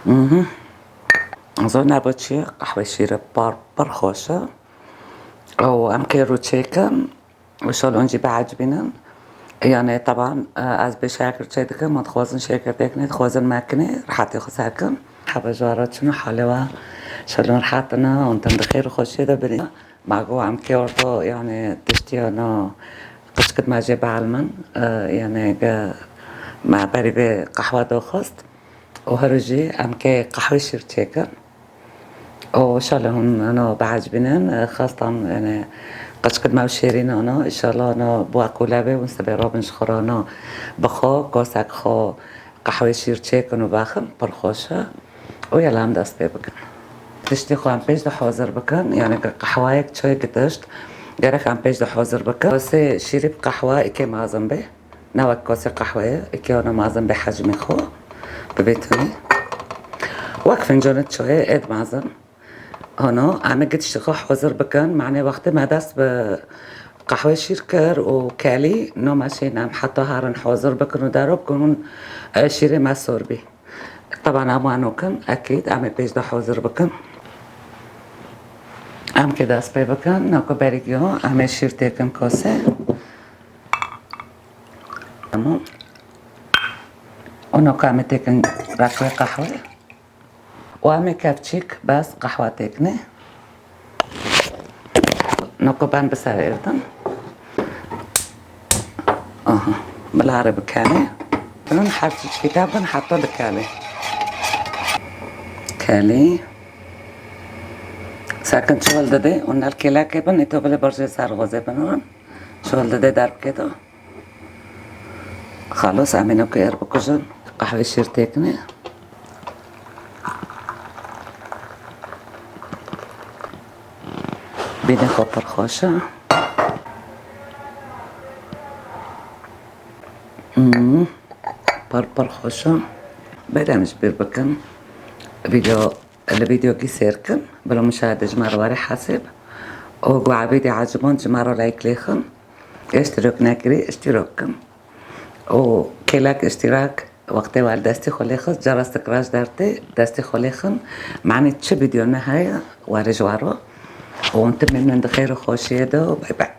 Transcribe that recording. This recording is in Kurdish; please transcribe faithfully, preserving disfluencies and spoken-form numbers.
Mhm. Zor nabo çi, qehwe şîre par, par xweş e. Û em kê rû çêkin. Û şalon jî biecibînin. Yani, teban, e, ez bê şekir çê dikim, ma dixwazin şekir têkinê, dixwazin mekinê, rehetê xwe sekin. Hebe ji we re çin û halê we şalon rehet ne, hûn tim di xêr û xweşiyê de birî. Ma got em kê orto, yani, tiştî ya na qiçkit me jê bielmin, e, yani, ge me berî vê qehwe doxist. Û her jî em kê qehwe şîr çêkin. Û inşallah hûn ano biecibînin, xastan, yani, qiçkit me û şêrîn ano, inşallah ano bi we qûle bê, hûn sibê rabin ji xwe re ano bi xwe, kosek xwe qehwê şîr çêkin û vexin, pir xweş e. Û yela em dest pê bikin. Tiştê xwe em pêş de hazir bikin, yani, qehweyek, çayek tişt, gerek em pêş de hazir bikin. Sê şîrî bi qehwe ikê mezin bê. Ne wek kosê qehweyê, ikê ana mezin bê hecmê xwe, bi vê tunî. Wek fincanê çayê êd mezin. Ana, em ê gitiştê xwe hazir bikin. Mane wextê me dest bi qehwê şîr kir û kelî, no me şên em heta herin hazir bikin û dero bikin hûn, e, şîrê me sor bî. Teban em wano kin, ekîd, em ê pêş de hazir bikin. Em kê dest pê bikin, nako berî giyo, em ê şîr têkin kosê. Tamam. Û noka em ê têkin rakê qehwe. Û em ê kevçîk bes qehwa têkinê. Noko ben bi ser êrdin. Aha. Bilarê bi kelê. Bin her çîçkî te bin heta dikelê. Kelê. Sekin çol dide û nel kêlekê bin, îto bilê berjê ser xwezê binirin. Çol dide derbikê de. Xalos, em ê nokê er bikujin. Qehwê şîr têkinê. Bînê xwe pir xweş e. Hmm. Pir pir xweş e. Berem ji bîr bikin. Video, li videokî sêr kin. Bila muşahede ji me re warê hesêb. Û gu ebîdê eciband ji me re like lêxin. Eştirok nekirî, eştirok kin. Û kêlek îştîrak wextê we li destî xwe lê xist, cara stikra ji dertê destî xwe lê xin. Manî çi vîdeo me heye, were ji we re. Û hûn timî min di xêr û xweşiyê de û bay bay.